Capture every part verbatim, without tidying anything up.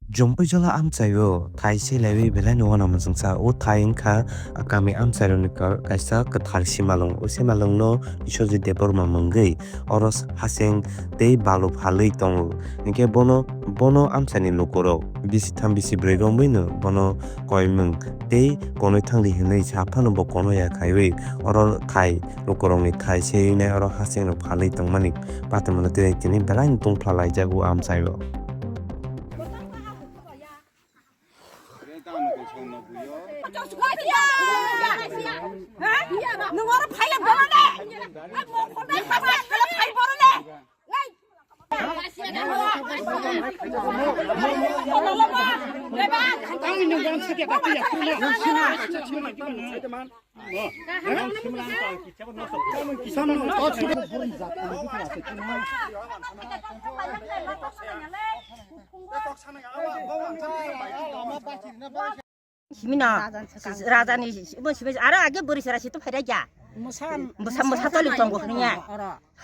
Jompuijala amchaio thai selaiwi belai no uanama chwngsa. O thai wngkha kami amchairokni ka-, kaisa kwthar simalwng. O simalwngno Biswajit Debbarma mwngwi oro haseng tei balu phalwi tongo. Hinkhe bono, bono amchaini lukurok bisi tham bisi brwi romwino bono koimwng tei konwi thangdi hinwi saphano bo kono ya khaiwi oro thai lukurokni thai sewinai oro hasengrok phalwi tongmani patwmano tei tini belai no tungphla laijak o amchaio. Nwng oro phaiya borok le. Ai, mo khornai khasa phaiya borok le. Ai. Simino, rajani, simi, aro age bwrwi sora situ phaida ja. Mwsa, mwsa toli tongo hwnwi ya.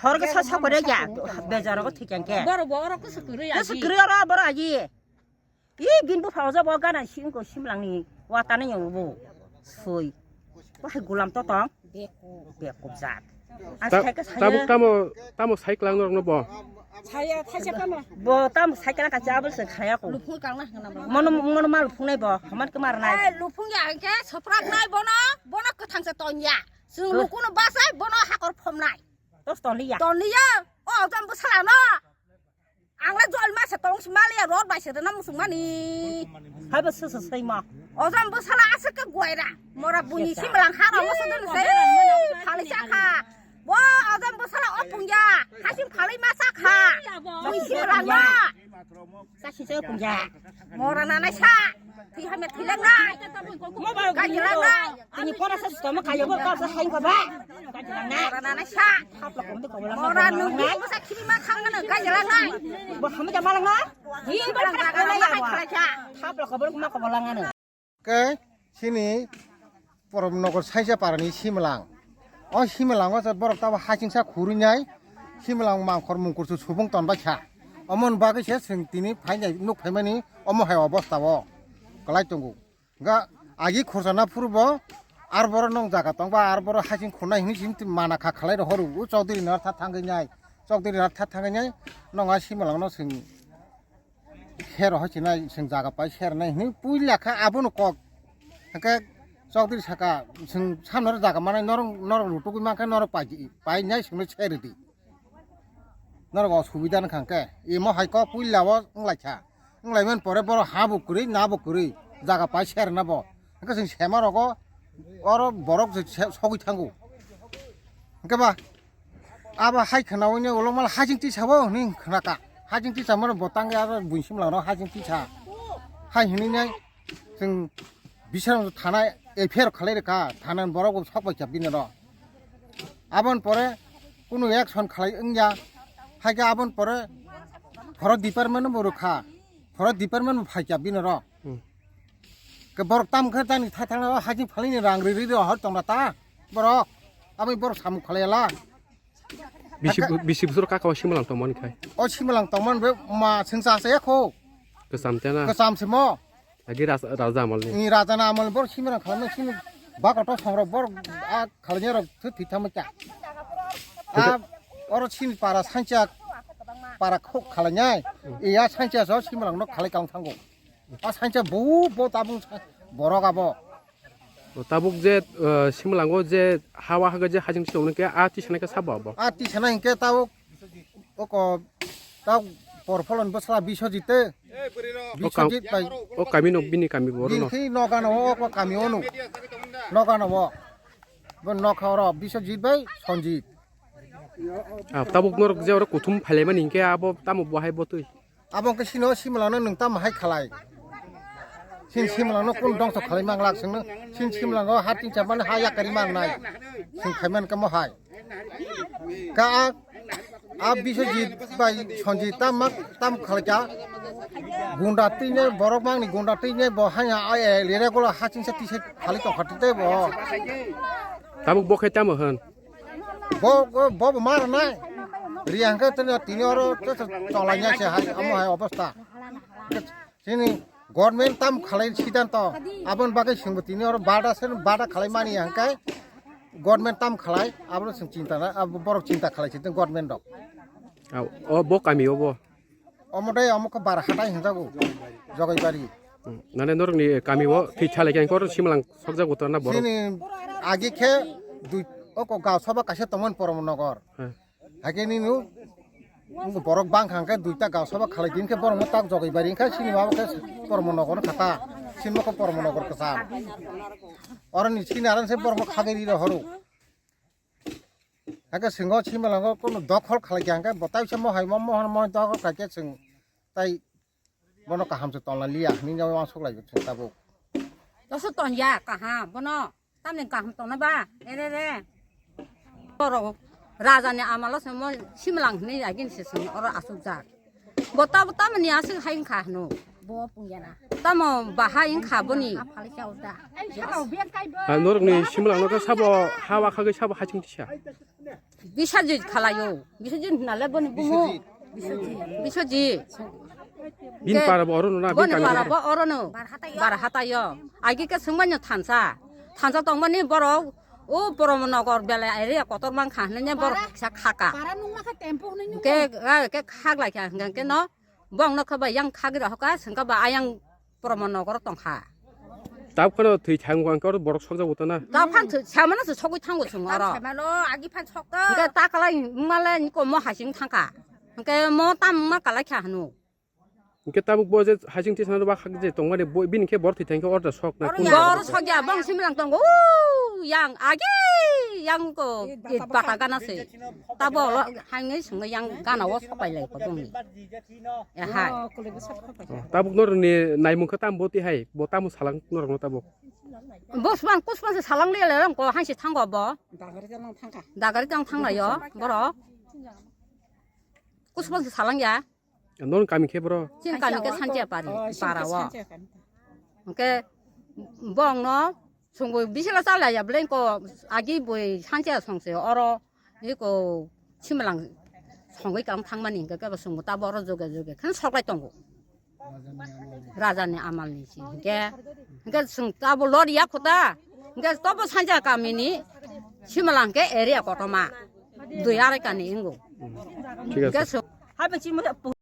Hor khe sa sa phaida ja. Bejaro go thikyan khe. Borok bo oro kusu kwrwi agi. Kusu kwrwi oro borok agi. I bin bupha oja bo gana si wngkha simlangni watani yong bo sui. Bo hai gulam to tong. Bekup. Bekup jat. Ang Ta-, sai khe tabuk saya. Tamo, tamo cycle ang norokno bo? Saya, thaisa kama. Bo tamo cycle ang kacha abol se khaya ko. Lupung kang na hwnna bo. Mono, mono ma lupung nai bo, haman ke mar nai. Eh, lupung ya ke soprak nai bono, bono kwthang se ton ya. Chwng Good. Lukuno basai, bono hakor phom nai. Tos ton liya. Ton liya. O, jam bo sala no. Ang le jol ma se tong si mali ya rot bai se na musung mani. Hai bo se se sai ma. O jam bo sala asuk ke guai ra. Mora buni si melang ha ra mo se dun se. Phali sa kha. Bo o jam bo sala o pung ya. Hasim phali ma sa kha. Buni si melang ma. Sa si se o pung ya. Mora na nai sa. Thwi hamya thwilangnai. Kailangnai. Tini pora sa sitoma kaya bo ka sa hain ko ba. Kailangnai. Mora nanai sa. Thapla kom de ko lang. Mora nungki mo sa khimi ma khang na kailangnai. Bo hamya malang na. Hi ba khang na ya wa. Thapla ko bo ma ko lang na. Ke sini Porom nogor saisa parani simlang. O simlango se borok tabo hachingsa khurui nai, simlang mangkhor mungkhor se subung tonbaikha. Omoni bagwi se chwng tini phainai nuk phaimani omo hai obostha o kwlai tongo. Hwnkhe agi khorsa na phuru bo ar boro nong jaga tongba ar boro haching khurnai hwnwi chini mana kha khalai rohoro. O Chaudhary ni artha thangwi nai, Chaudhary ni artha thangwi nai nong a simlang no chwng. Ser hai sinai, chwng jaga pai ser nai hwnwi puila kha abono kok. Hwnkhe Chaudhary saka, chwng samno jaga manai norok, norok lutugwi mankhe norok pai, pai nai chwngno ser di. Norok osubida wngkha hwnkhe. Imo hai kok puila o wnglaikha. Wnglaimani pore borok ha bo kwrwi, na bo kwrwi, jaga pai ser na bo. Hwnkhe chwng sema rogo oro borok se, se, sogwi thango. Hwnkhe ba, Abo hai khwnaui nai ulo mal hajing tisa bo hwnwi khwnaka. Hajing tisa mano bo tangwi aro buisim lano hajing tisa. Hai hwnwi nai chwng bisar thana F I R khalai rwkha, thana ni borok bo sok bai kha bini ro. Aboni pore kunu action khalai wngya. Hai khe aboni pore forest department bo rwkha. Forest department bo phai kha bini ro. Hmm. Ke borok tam khe tani tha thangna hajing phalini rang ri ri ro hor tongna ta borok. Aboni borok samung khalai la. Bisi, Aka- bisi bosor kaka o simalang tongmani khai. O simalang tongmani be ma sengsa se kho. Kesam tena. Kesam se mo. Agi ras-, raja amal ni. Ni raja na amal bor simalang khalama sini bak oto songrok bor a khalanya rok thu thithama cha. A oro sini para sancha para kho khalanya. Iya sancha so simalang no khalai kang thango. A sancha bu bo tabung sa-, borok abo. O tabuk je, eh, simalango je hawa haga je hajing tong ke a tisana ke sabo abo. A tisana hingke tabuk oko tabuk porpholon bosla Biswajit te. O kam-, Biswajit bai. O kami no bini kami boro no. Bini nogano o ko kami ono. Nogano o. Bo nokha oro Biswajit bai Sanjit. Ah, tabuk norok je oro kuthum phailaimani hingke abo tamo bo hai botwi. Abo hwnkhe sino simalano nwng tamo hai khalai? Sin simalano kun dongso khalai manglak singno? Sin simalango ha tin chamani ha yakari mangnai. Sing khaiman kamo hai. Ka a, a Biswajit bai Sanjit tam mak tam khalai ka. Gunda tine borok mangni gunda tine bo hai a, a, lere golo ha chingsa tise khalai tongkha tite bo. Tabuk bo khe tamo hwn? Bo, bo, bo, bo ma rwnai. Riyang khe tini, tini oro to, to, cholai nya se hai, amo hai obostha. Chini government tam khalai siddhanto, aboni bagwi chwngbo tini oro bada se bada khalai mani hwnkhe government tam khalai, abono chwng chinta na, abo borok chinta khalai se government rok. Au, o bo kami o bo. Omo dai omo khe bar hatai hinjago, Jogaibari. Hmm, nane norokni kami o thwi thalai khe kor simlang sokjago to na borok. Chini agi khe dui, oko gaw sabha kaisa tongmani Poromnogor. He. Hakhe nini borok bangkha hwnkhe duita gaw sabha khalai din khe borokno tak Jogaibari wngkha chini ma khe Poromnogor kha ta, chini ma khe Poromnogor kwcham. Oroni chini aran se borokno khagwi ri rohoro. Hakhe singo chini malango kono dokhol khalai kha hwnkhe bo taisa mohai mo mohon mo dokhol khaikhe chwng tai bono kaham se tongna liya hinwi uansuk lai chwng tabuk. Doso ton ya kaham bono. Tamni kaham tongna ba, ere re. Borok raja ni amalo se mo simlang hinwi agin se song oro asuk jak. Bo tabo tamni asuk hai wngkha hwno. Bo pungyana. Tamo bahai wngkha boni. Aphali chao da. Ha, norokni simlang no sabo ha wa khagwi sabo haching tisa. Bisajit khalaio. Bisajit hinale boni bumo. Bisajit. Bisajit. Bin Ke para bo oro no na, bin boni kami para oro. Bo oro no. Bar hataio. Bar hataio. Agi ke sungmanya thansa. Thansa tongmani borok o Poromnogor belai area kotor mang kha hinne borok Para- kisa khaka. Para nung ma kha tempo hinwi nung. Ke, ke khaglai kha hingke no. Bong no kha ba yang khagwi rohka sengka ba ayang Poromnogor tongkha. Tab khano thwi thang wang kor borok sokjak utana. Ta phan thwi samano se sogwi thango sung oro. Samano agi phan sokto. Hingke ta kalai male niko mo hasing thangka. Hingke mo tam ma kalai kha hanu. Hingke tabuk bo je hasing tisana ba khak je tongmani bo bini khe bor thwi thangkhe order sok na. Oro kun ya. Bor sokya bong simlang tongo. Yang agi yang ko bata gana se. Tabo lo hangi sung yang gana o sopai lai ko dong. Eh, hai. Oh, tabuk norokni naimung khe tamo boti hai, bo tamo salang norokno tabuk. Bosman kusman se salang le le ko hansi thango bo. Dagari jang thangka. Dagari jang thanglayo borok. Kusman se salang ya. Norok kami khe bro. Chin kami khe sanche pari para o. Hingke bongno sungbo bisila chala ya blen ko agi boi sanche songse oro. Eko simlang songwi kang thangmani hingke kebo songbo tabo oro joge joge khen soklai tongo. Rajani amalni si hingke, hingke song tabo lori ya khuta, hingke tobo sanja kamini simlang ke area kotoma dui arai kani ingo. Thik ase. Hingke song-